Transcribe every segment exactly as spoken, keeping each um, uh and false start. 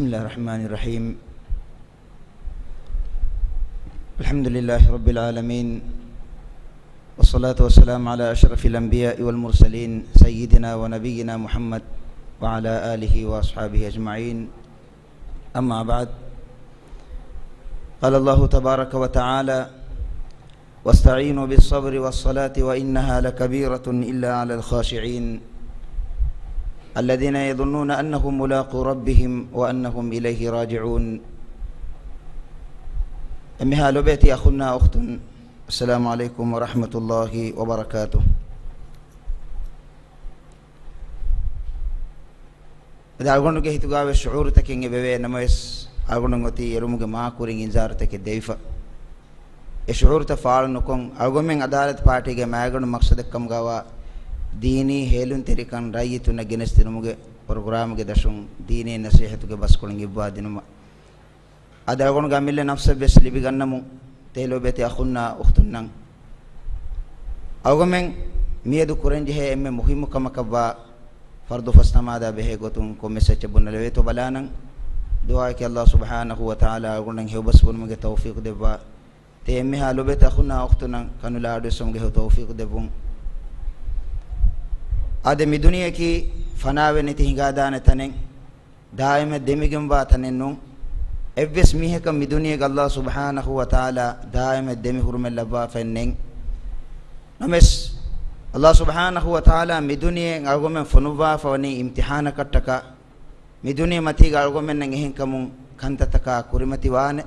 بسم الله الرحمن الرحيم. الحمد لله رب العالمين، والصلاة والسلام على أشرف الأنبياء والمرسلين سيدنا ونبينا محمد وعلى آله وأصحابه أجمعين. أما بعد، قال الله تبارك وتعالى: واستعينوا بالصبر والصلاة وإنها لكبيرة إلا على الخاشعين الذين يظنون أنهم ملاقو ربهم وأنهم إليه راجعون. އެންމެހާ ލޮބުވެތި އަޚުންނާ އުޚްތުން، السلام عليكم ورحمة الله وبركاته. އަދި އަޅުގަނޑުގެ ހިތުގައިވެސް ޝުޢޫރުތަކެއް އެބަވޭ، ނަމަވެސް އަޅުގަނޑު އޮތީ އެރުމުގެ މާކުރިން އިންޒާރުތަކެއް ދެވިފަ. އެ ޝުޢޫރުތައް ފާޅު ނުކޮށް، އަޅުގަނޑުމެން އަދާލަތު ޕާޓީގެ މައިގަނޑު މަޤްޞަދަށްކަމުގައިވާ ދީނީ ހޭލުންތެރިކަން ރައްޔިތުންނަށް ގެނެސްދިނުމުގެ ޕްރޮގްރާމުގެ ދަށުން ދީނީ ނަޞޭޙަތުގެ ބަސްކޮޅުން އިއްވާދިނުމަށް. އަދި އަޅުގަނޑުގެ އަމިއްލަ ނަފްސަށްވެސް ލިބިގަންނަމުން، ތޭ ލޮބުވެތި އަޚުންނާ އުޚްތުންނަށް. އަޅުގަނޑުމެން މިއަދު ކުރަންޖެހޭ އެންމެ މުހިއްމު ކަމަކަށްވާ ފަރުޟު ފަސް ނަމާދާ ބެހޭ ގޮތުން ކޮންމެސް އެއްޗެއް ބުންޏަށް ލެވޭތޯ ބަލާނަން. ދުޢާއަކީ ﷲ ސުބްޙާނަހޫ ވަތަޢާލާ އަޅުގަނޑަށް ހެޔޮބަސް ބުނުމުގެ ތައުފީޤު ދެއްވާ، ތޭ އެންމެހާ ލޮބުވެތި އަޚުންނާ އުޚްތުންނަށް ކަނުލާ އަޑުއެއްސުމުގެ ހެޔޮ ތައުފީޤު ދެއްވުން. އާދެ، މި ދުނިޔެއަކީ ފަނާވެ ނެތި ހިނގާދާނެ ތަނެއް. ދާއިމަށް ދެމިގެންވާ ތަނެއް ނޫން. އެއްވެސް މީހަކަށް މި ދުނިޔޭގަ ﷲ ސުބްޙާނަހޫ ވަތަޢާލާ ދާއިމަށް ދެމި ހުރުމެއް ލައްވާފައެއް ނެތް. ނަމަވެސް، ﷲ ސުބްޙާނަހޫ ވަތަޢާލާ މި ދުނިޔެއިން އަޅުގަނޑުމެން ފޮނުއްވާފަ ވަނީ އިމްތިޙާނަކަށްޓަކާ، މި ދުނިޔެ މަތީގަ އަޅުގަނޑުމެންނަށް އެހެންކަމުން ކަންތައްތަކާ ކުރިމަތިވާނެ.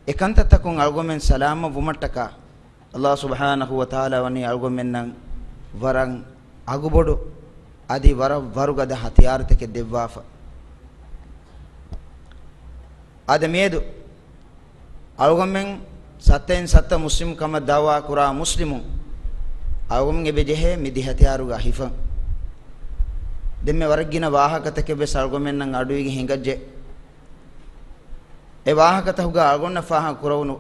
އެ ކަންތައްތަކުން އަޅުގަނޑުމެން ސަލާމަތް ވުމަށްޓަކާ، ﷲ ސުބްޙާނަހޫ ވަތަޢާލާ ވަނީ އަޅުގަނޑުމެންނަށް ވަރަށް އަގުބޮޑު، އަދި ވަރަށް ވަރުގަދަ ހަތިޔާރުތަކެއް ދެއްވާފަ. އާދެ، މިއަދު އަޅުގަނޑުމެން ސައްތައިން ސައްތަ މުސްލިމް ކަމަށް ދަޢުވާ ކުރާ މުސްލިމުން، އަޅުގަނޑުމެން އެބަ ޖެހޭ މި ދެ ހަތިޔާރުގަ ހިފަން. ދެންމެ ވަރަށް ގިނަ ވާހަކަތަކެއް ވެސް އަޅުގަނޑުމެންނަށް އަޑުއިވިގެން ހިނގައްޖެ. އެ ވާހަކަތަކުގަ އަޅުގަނޑަށް ފާހަގަ ކުރެވުނު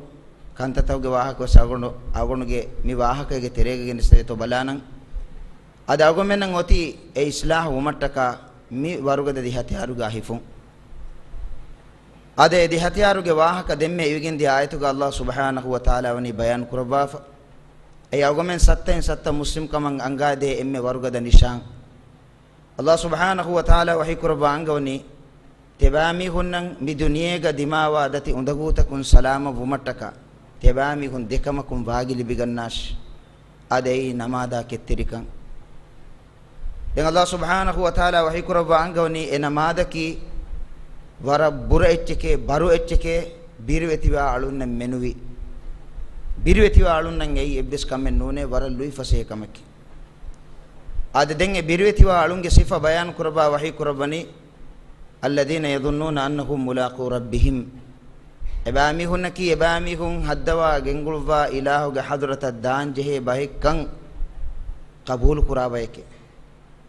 ކަންތައްތަކުގެ ވާހަކަ ވެސް އަޅުގަނޑު، އަޅުގަނޑުގެ މި ވާހަކައިގެ ތެރޭގަ ގެނެސްދެވޭތޯ ބަލާނަން. އަދި އަޅުގަނޑުމެންނަށް އޮތީ އެ އިޞްލާޙު ވުމަށްޓަކާ މި ވަރުގަދަ ދެ ހަތިޔާރުގަ ހިފުން. އާދެ، އެ ދެ ހަތިޔާރުގެ ވާހަކަ ދެންމެ އިވިގެންދިޔަ އާޔަތުގަ ﷲ ސުބްޙާނަހޫ ވަތަޢާލާ ވަނީ ބަޔާން ކުރައްވާފަ. އެއީ އަޅުގަނޑުމެން ސައްތައިން ސައްތަ މުސްލިމް ކަމަށް އަންގާދޭ އެންމެ ވަރުގަދަ ނިޝާން. ﷲ ސުބްޙާނަހޫ ވަތަޢާލާ ވަޙީ ކުރައްވާ އަންގަވަނީ، ތިބާމީހުންނަށް މި ދުނިޔޭގަ ދިމާވާ ދަތި އުނދަގޫތަކުން ސަލާމަތް ވުމަށްޓަކާ، ތިބާމީހުން ދެކަމަކުން ވާގި ލިބިގަންނާށި. އާދެ، އެއީ ނަމާދާ ކެތްތެރިކަން. ދެން ﷲ ސުބްޙާނަހޫ ވަތަޢާލާ ވަޙީ ކުރައްވާ އަންގަވަނީ، އެ ނަމާދަކީ ވަރަށް ބުރަ އެއްޗެކޭ، ބަރު އެއްޗެކޭ، ބިރުވެތިވާ އަޅުންނަށް މެނުވީ. ބިރުވެތިވާ އަޅުންނަށް އެއީ އެއްވެސް ކަމެއް ނޫނޭ، ވަރަށް ލުއިފަސޭހަ ކަމެކޭ. އާދެ، ދެން އެ ބިރުވެތިވާ އަޅުންގެ ސިފަ ބަޔާން ކުރައްވާ ވަޙީ ކުރައްވަނީ، الذين يظنون أنهم ملاقو ربهم. އެބައިމީހުންނަކީ އެބައިމީހުން ހައްދަވާ ގެންގުޅުއްވާ އިލާހުގެ ޙަޟްރަތަށް ދާންޖެހޭ ބަހެއްކަން ޤަބޫލު ކުރާ ބައެކޭ.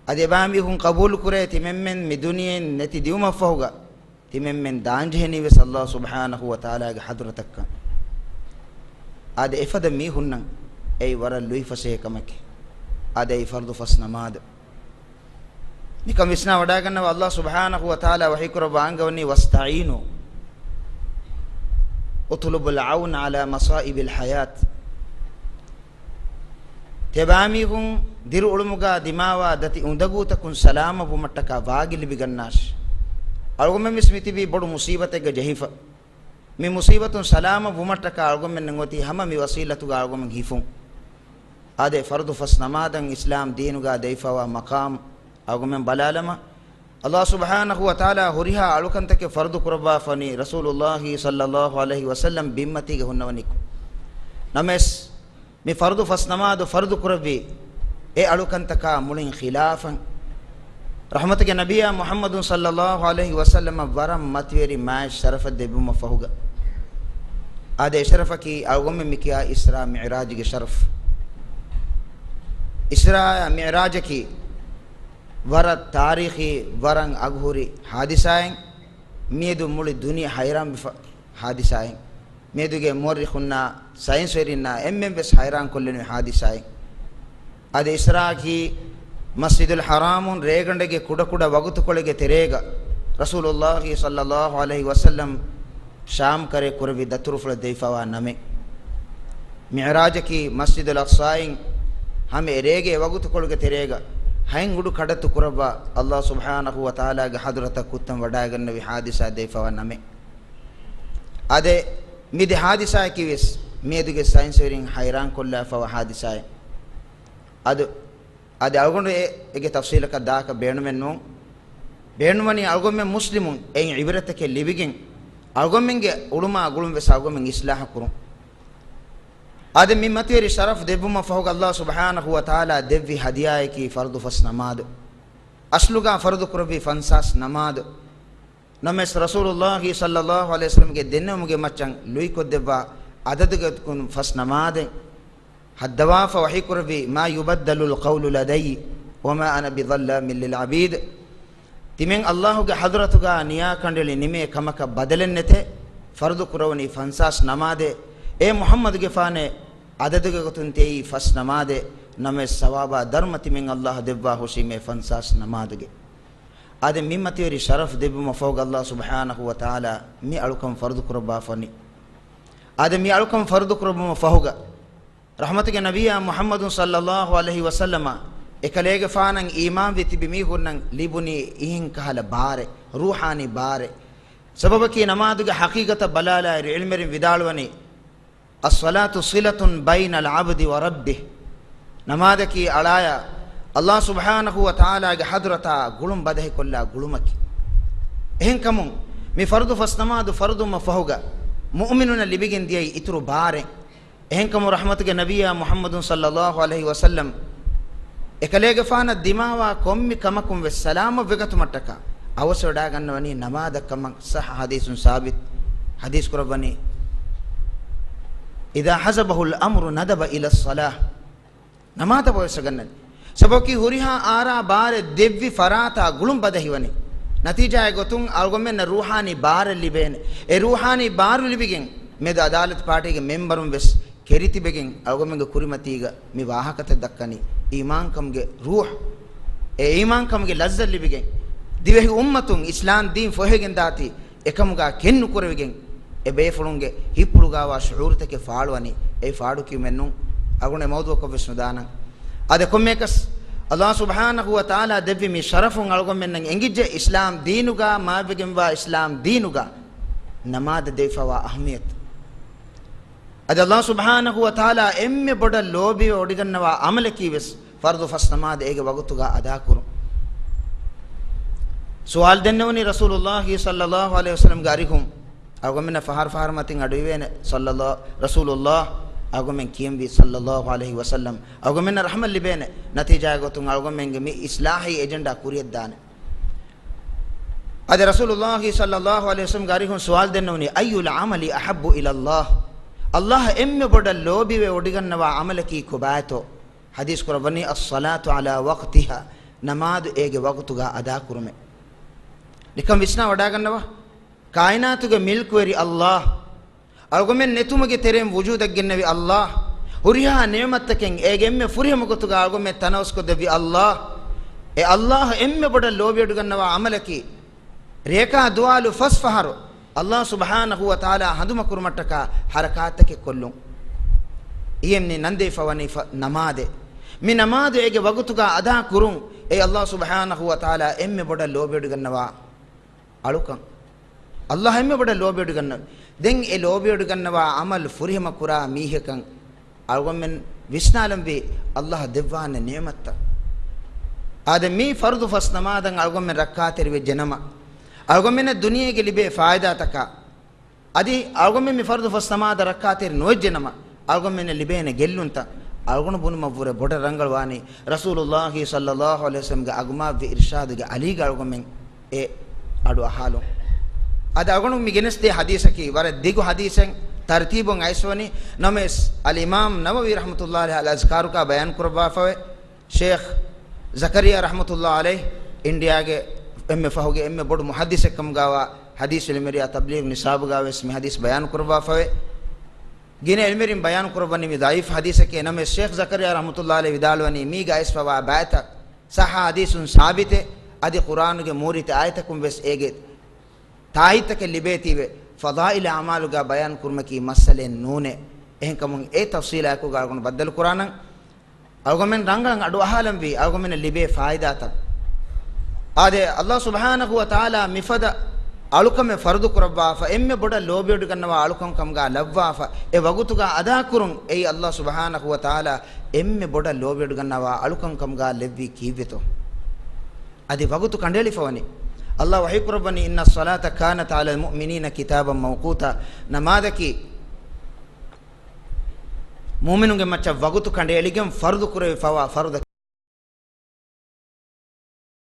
އަދި އެބައިމީހުން ޤަބޫލު ކުރޭ، ތިމެންމެން މި ދުނިޔެއިން ނެތި ދިއުމަށްފަހުގަ، ތިމެންމެން ދާންޖެހެނީ ވެސް ﷲ ސުބްޙާނަހޫ ވަތަޢާލާގެ ޙަޟްރަތަށްކަން. އާދެ، އެފަދަ މީހުންނަށް އެއީ ވަރަށް ލުއިފަސޭހަ ކަމެކޭ. އާދެ، އެއީ ފަރުޟު ފަސް ނަމާދު. ނިކަން ވިސްނާ ވަޑާގަންނަވާ، ﷲ ސުބްޙާނަހޫ ވަތަޢާލާ ވަޙީ ކުރައްވާ އަންގަވަނީ، واستعينوا، اطلبوا العون على مصائب الحياة. ތިބާމީހުން ދިރިއުޅުމުގަ ދިމާވާ ދަތި އުނދަގޫތަކުން ސަލާމަތް ވުމަށްޓަކާ ވާގި ލިބިގަންނާށި. އަޅުގަނޑުމެން ވެސް މިތިބީ ބޮޑު މުޞީބަތެއްގަ ޖެހިފަ. މި މުޞީބަތުން ސަލާމަތް ވުމަށްޓަކާ އަޅުގަނޑުމެންނަށް އޮތީ ހަމަ މި ވަސީލަތުގަ އަޅުގަނޑުމެން ހިފުން. އާދެ، ފަރުޟު ފަސް ނަމާދަށް އިސްލާމް ދީނުގަ ދެވިފައިވާ މަޤާމް އަޅުގަނޑުމެން ބަލާލަމާ، ﷲ ސުބްޙާނަހޫ ވަތަޢާލާ ހުރިހާ އަޅުކަންތަކެއް ފަރުޟު ކުރައްވާފަވަނީ ރަސޫލުﷲ ޞައްލަﷲު ޢަލައިހި ވަސައްލަމް ބިންމަތީގަ ހުންނަވަނިކޮށް. ނަމަވެސް، މި ފަރުޟު ފަސް ނަމާދު ފަރުޟު ކުރެއްވީ އެ އަޅުކަންތަކާ މުޅިން ޚިލާފަށް. ރަޙްމަތުގެ ނަބިއްޔާ މުޙައްމަދު ޞައްލަﷲު ޢަލައިހި ވަސައްލަމަށް ވަރަށް މަތިވެރި މާތް ޝަރަފަށް ދެއްވުމަށް ފަހުގަ، އާދެ، އެ ޝަރަފަކީ އަޅުގަނޑުމެން މިކިޔާ އިސްރާ މިޢުރާޖުގެ ޝަރަފް. އިސްރާ މިޢުރާޖަކީ ވަރަށް ތާރީޚީ، ވަރަށް އަގުހުރި ޙާދިސާއެއް. މިއަދު މުޅި ދުނިޔެ ޙައިރާންވެފަ ޙާދިސާއެއް. މިއަދުގެ މުއައްރިޚުންނާ ސައިންސްވެރިންނާ އެންމެން ވެސް ޙައިރާންކޮށްލެނިވި ޙާދިސާއެއް. އަދި އިސްރާއަކީ މަސްޖިދުލް ޙަރާމުން ރޭގަނޑެއްގެ ކުޑަކުޑަ ވަގުތުކޮޅެއްގެ ތެރޭގަ ރަސޫލުﷲ ޞައްލަﷲ ޢަލައިހި ވަސައްލަމް ޝާމް ކަރައި ކުރެއްވި ދަތުރުފުޅަށް ދެވިފަވާ ނަމެއް. މިޢުރާޖަކީ މަސްޖިދުލް އަޤްޞާއިން ހަމަ އެރޭގެ ވަގުތުކޮޅުގެ ތެރޭގަ ހަތް އުޑު ކަޑައްތު ކުރައްވާ ﷲ ސުބްޙާނަހޫ ވަތަޢާލާގެ ޙަޟްރަތަށް ކުއްތަން ވަޑައިގަންނެވި ޙާދިސާ ދެވިފަވާ ނަމެއް. އާދެ، މި ދެ ޙާދިސާއަކީ ވެސް މިއަދުގެ ސައިންސްވެރިން ޙައިރާންކޮށްލާފަވާ ޙާދިސާއެއް. އަދު އަދި އަޅުގަނޑު އެ، އޭގެ ތަފްޞީލަކަށް ދާކަށް ބޭނުމެއް ނޫން. ބޭނުންވަނީ އަޅުގަނޑުމެން މުސްލިމުން އެއިން ޢިބްރަތެކެއް ލިބިގެން، އަޅުގަނޑުމެންގެ އުޅުމާ ގުޅުން ވެސް އަޅުގަނޑުމެން އިޞްލާޙު ކުރުން. އާދެ، މި މަތިވެރި ޝަރަފް ދެއްވުމަށް ފަހުގަ ﷲ ސުބްޙާނަހޫ ވަތަޢާލާ ދެއްވި ހަދިޔާއަކީ ފަރުޟު ފަސް ނަމާދު. އަސްލުގަ ފަރުޟު ކުރެއްވީ ފަންސާސް ނަމާދު. ނަމަވެސް، ރަސޫލުﷲ ޞައްލަﷲ ޢަލައިހި ވަސައްލަމްގެ ދެންނެވުމުގެ މައްޗަށް ލުއިކޮށްދެއްވާ އަދަދުގެ ގޮތުން ފަސް ނަމާދެއް ހައްދަވާފަ ވަޙީކުރެއްވި، "ما يبدل القول لدي وما أنا بظلام للعبيد." ތިމެން ﷲގެ ޙަޟްރަތުގަ ނިޔާކަނޑައެޅި ނިމޭ ކަމަކަށް ބަދަލެއް ނެތޭ. ފަރުޟު ކުރެވުނީ ފަންސާސް ނަމާދެއް. އޭ މުޙައްމަދުގެފާނޭ، އަދަދުގެ ގޮތުން ތިޔައީ ފަސް ނަމާދެއް. ނަމަވެސް، ސަވާބާ ދަރުމަ ތިމެން ﷲ ދެއްވާ ހުށީމޭ ފަންސާސް ނަމާދުގެ. އާދެ، މި މަތިވެރި ޝަރަފް ދެއްވުމަށް ފަހުގަ ﷲ ސުބްޙާނަހޫ ވަތަޢާލާ މި އަޅުކަން ފަރުޟު ކުރައްވާފަވަނީ. އާދެ، މި އަޅުކަން ފަރުޟު ކުރައްވުމަށް ފަހުގަ، ރަޙްމަތުގެ ނަބިއްޔާ މުޙައްމަދު ޞައްލަﷲ ޢަލައިހި ވަސައްލަމަށް އެކަލޭގެފާނަށް އީމާންވި ތިބި މީހުންނަށް ލިބުނީ އެހެން ކަހަލަ ބާރެއް، ރޫޙާނީ ބާރެއް. ސަބަބަކީ، ނަމާދުގެ ޙަޤީޤަތަށް ބަލާލާއިރު، ޢިލްމުވެރިން ވިދާޅުވަނީ، "الصلاة صلة بين العبد وربه." ނަމާދަކީ އަޅާޔާ ﷲ ސުބްޙާނަހޫ ވަތަޢާލާގެ ޙަޟްރަތާ ގުޅުން ބަދަހިކޮށްލާ ގުޅުމަކީ. އެހެންކަމުން، މި ފަރުޟު ފަސް ނަމާދު ފަރުޟުވުމަށް ފަހުގަ، މުއުމިނުންނަށް ލިބިގެން ދިޔައީ އިތުރު ބާރެއް. އެހެންކަމުން، ރަޙްމަތުގެ ނަބިއްޔާ މުޙައްމަދު ޞައްލަﷲ ޢަލައިހި ވަސައްލަމް އެކަލޭގެފާނަށް ދިމާވާ ކޮންމެ ކަމަކުން ވެސް ސަލާމަތްވެގަތުމަށްޓަކާ އަވަސްވެވަޑައިގަންނަވަނީ ނަމާދަށްކަމަށް ޞައްޙަ ޙަދީޘުން ސާބިތު. ޙަދީޘް ކުރައްވަނީ، "إذا حزبه الأمر ندب إلى الصلاة." ނަމާދަށް އަވަސްވެގަންނަނީ. ސަބަބަކީ، ހުރިހާ އާރާ ބާރެއް ދެއްވި ފަރާތާ ގުޅުން ބަދަހިވަނީ. ނަތީޖާއެއް ގޮތުން އަޅުގަނޑުމެންނަށް ރޫޙާނީ ބާރެއް ލިބޭނެ. އެ ރޫޙާނީ ބާރު ލިބިގެން، މެދު އަދާލަތު ޕާޓީގެ މެމްބަރުން ވެސް ކެރިތިބެގެން އަޅުގަނޑުމެންގެ ކުރިމަތީގަ މި ވާހަކަތައް ދައްކަނީ އީމާންކަމުގެ ރޫޙު، އެ އީމާންކަމުގެ ލައްޒަތް ލިބިގެން، ދިވެހި އުއްމަތުން އިސްލާމް ދީން ފޮހެގެން ދާތީ އެކަމުގަ ކެތްނުކުރެވިގެން، އެ ބޭފުޅުންގެ ހިތްޕުޅުގަވާ ޝުޢޫރުތަކެއް ފާޅުވަނީ. އެ ފާޑު ކިޔުމެއް ނޫން. އަޅުގަނޑު އެ މައުޟޫޢަކަށް ވެސް ނުދާނަން. އަދި ކޮންމެއަކަސް، ﷲ ސުބްޙާނަހޫ ވަތަޢާލާ ދެއްވި މި ޝަރަފުން އަޅުގަނޑުމެންނަށް އެނގިއްޖެ އިސްލާމް ދީނުގަ، މާތްވެގެންވާ އިސްލާމް ދީނުގަ ނަމާދަށް ދެވިފަވާ އަހައްމިއްޔަތު. އަދި ﷲ ސުބްޙާނަހޫ ވަތަޢާލާ އެންމެ ބޮޑަށް ލޯބިވެ ވޮޑިގަންނަވާ ޢަމަލަކީ ވެސް ފަރުޟު ފަސް ނަމާދު އޭގެ ވަގުތުގަ އަދާކުރުން. ސުވާލު ދެންނެވުނީ ރަސޫލުﷲ ޞައްލަﷲ ޢަލައިހި ވަސައްލަމްގެ އަރިހުން. އަޅުގަނޑުމެންނަށް ފަހަރު ފަހަރު މަތިން އަޑުއިވޭނެ، ޞައްލަﷲ، ރަސޫލުﷲ، އަޅުގަނޑުމެން ކިޔަންވީ ޞައްލަﷲ ޢަލައިހި ވަސައްލަމް. އަޅުގަނޑުމެންނަށް ރަޙްމަތް ލިބޭނެ. ނަތީޖާއެއް ގޮތުން އަޅުގަނޑުމެންގެ މި އިޞްލާޙީ އެޖެންޑާ ކުރިއަށްދާނެ. އަދި ރަސޫލުﷲ ޞައްލަﷲ ޢަލައިހި ވަސައްލަމްގެ އަރިހުން ސުވާލު ދެންނެވުނީ، "أي العمل أحب إلى الله؟" ﷲ އެންމެ ބޮޑަށް ލޯބިވެ ވޮޑިގަންނަވާ ޢަމަލަކީ ކޮބާތޯ؟ ޙަދީޘް ކުރައްވަނީ، "الصلاة على وقتها." ނަމާދު އޭގެ ވަގުތުގަ އަދާކުރުމެއް. ނިކަން ވިސްނާ ވަޑައިގަންނަވާ. ކާއިނާތުގެ މިލްކުވެރި ﷲ. އަޅުގަނޑުމެން ނެތުމުގެ ތެރެއިން ވުޖޫދަށް ގެންނެވި ﷲ. ހުރިހާ ނިޢުމަތްތަކެއް އޭގެ އެންމެ ފުރިހަމަ ގޮތުގަ އަޅުގަނޑުމެން ތަނަވަސްކޮށްދެއްވި ﷲ. އެ ﷲ އެންމެ ބޮޑަށް ލޯބިވެޑިގަންނަވާ ޢަމަލަކީ، ރޭކާ ދުވާލު ފަސް ފަހަރު ﷲ ސުބްޙާނަހޫ ވަތަޢާލާ ހަނދުމަކުރުމަށްޓަކާ ޙަރަކާތްތަކެއް ކޮށްލުން. އިއެން މި ނަންދެވިފަވަނީ ފަ-، ނަމާދެއް. މި ނަމާދު އޭގެ ވަގުތުގަ އަދާ ކުރުން. އެ ﷲ ސުބްޙާނަހޫ ވަތަޢާލާ އެންމެ ބޮޑަށް ލޯބިވެޑިގަންނަވާ އަޅުކަން. ﷲ އެންމެ ބޮޑަށް ލޯބިވެޑިގަންނަ-، ދެން އެ ލޯބިވެޑިގަންނަވާ ޢަމަލު ފުރިހަމަ ކުރާ މީހަކަށް އަޅުގަނޑުމެން ވިސްނާލަންވީ ﷲ ދެއްވާނެ ނިޢުމަތްތައް. އާދެ، މި ފަރުޟު ފަސް ނަމާދަށް އަޅުގަނޑުމެން ރައްކާތެރިވެއްޖެނަމަ، އަޅުގަނޑުމެންނަށް ދުނިޔޭގެ ލިބޭ ފާއިދާތަކާ، އަދި އަޅުގަނޑުމެން މި ފަރުޟު ފަސް ނަމާދަށް ރައްކާތެރި ނުވެއްޖެނަމަ، އަޅުގަނޑުމެންނަށް ލިބޭނެ ގެއްލުންތައް އަޅުގަނޑު ބުނުމަށްވުރެ ބޮޑަށް ރަނގަޅުވާނީ، ރަސޫލުﷲ ޞައްލަﷲ ޢަލައިހި ވަސައްލަމްގެ އަގުމާތްވި އިރުޝާދުގެ އަލީގަ އަޅުގަނޑުމެން އެ އަޑު އަހާލުން. އަދި އަޅުގަނޑު މި ގެނެސްދޭ ޙަދީޘަކީ ވަރަށް ދިގު ޙަދީޘެއް، ތަރުތީބުން އައިސްވަނީ. ނަމަވެސް، އަލްއިމާމް ނަވަވީ ރަޙްމަތުﷲ ޢަލައިހި އަލްއަޒްކާރުގަ ބަޔާން ކުރައްވާފަވޭ، ޝޭޚް ޒަކަރިއްޔާ ރަޙްމަތުﷲ ޢަލައިހި، އިންޑިއާގެ އެންމެ ފަހުގެ އެންމެ ބޮޑު މުޙައްދިޘެއްކަމުގަވާ، ޙަދީޘް ޢިލްމުވެރިޔާ، ތަބްލީޣު ނިޞާބުގަ ވެސް މި ޙަދީޘް ބަޔާން ކުރައްވާފަވޭ. ގިނަ ޢިލްމުވެރިން ބަޔާން ކުރައްވަނީ މި ޟަޢީފު ޙަދީޘެކޭ. ނަމަވެސް، ޝޭޚް ޒަކަރިއްޔާ ރަޙްމަތުﷲ ޢަލައިހި ވިދާޅުވަނީ، މީގަ އައިސްފަވާ ބައިތައް ޞައްޙަ ޙަދީޘުން ސާބިތެއް، އަދި ޤުރްއާނުގެ މޫރިތި އާޔަތަކުން ވެސް އޭގެ ތާއީދުތަކެއް ލިބޭތީވެ، ފަޟާއިލް އަޢުމާލުގަ ބަޔާން ކުރުމަކީ މައްސަލައެއް ނޫނޭ. އެހެންކަމުން އެ ތަފްޞީލާއެކުގަ އަޅުގަނޑު ބައްދަލުކުރާނަން. އަޅުގަމެން ރަނގަޅަށް އަޑު އަހާލަންވީ، އަޅުގަމެންނަށް ލިބޭ ފާއިދާތައް. އާދެ، ﷲ ސުބްޙާނަހޫ ވަތަޢާލާ މިފަދަ އަޅުކަމެއް ފަރުޟު ކުރައްވާފަ، އެންމެ ބޮޑަށް ލޯބިވެޑިގަންނަވާ އަޅުކަން ކަމުގަ ލައްވާފަ، އެ ވަގުތުގަ އަދާކުރުން އެއީ ﷲ ސުބްޙާނަހޫ ވަތަޢާލާ އެންމެ ބޮޑަށް ލޯބިވެޑިގަންނަވާ އަޅުކަން ކަމުގަ ލެއްވީ ކީއްވެތޯ؟ އަދި ވަގުތު ކަނޑައެޅިފަވަނީ. ﷲ ވަޙީ ކުރައްވަނީ، إِنَّ الصَّلَاةَ كَانَتْ عَلَى الْمُؤْمِنِينَ كِتَابًا مَوْقُوتًا. ނަމާދަކީ މުއުމިނުންގެ މައްޗަށް ވަގުތު ކަނޑައެޅިގެން ފަރުޟު ކުރެވިފަވާ ފަރުޟެއް.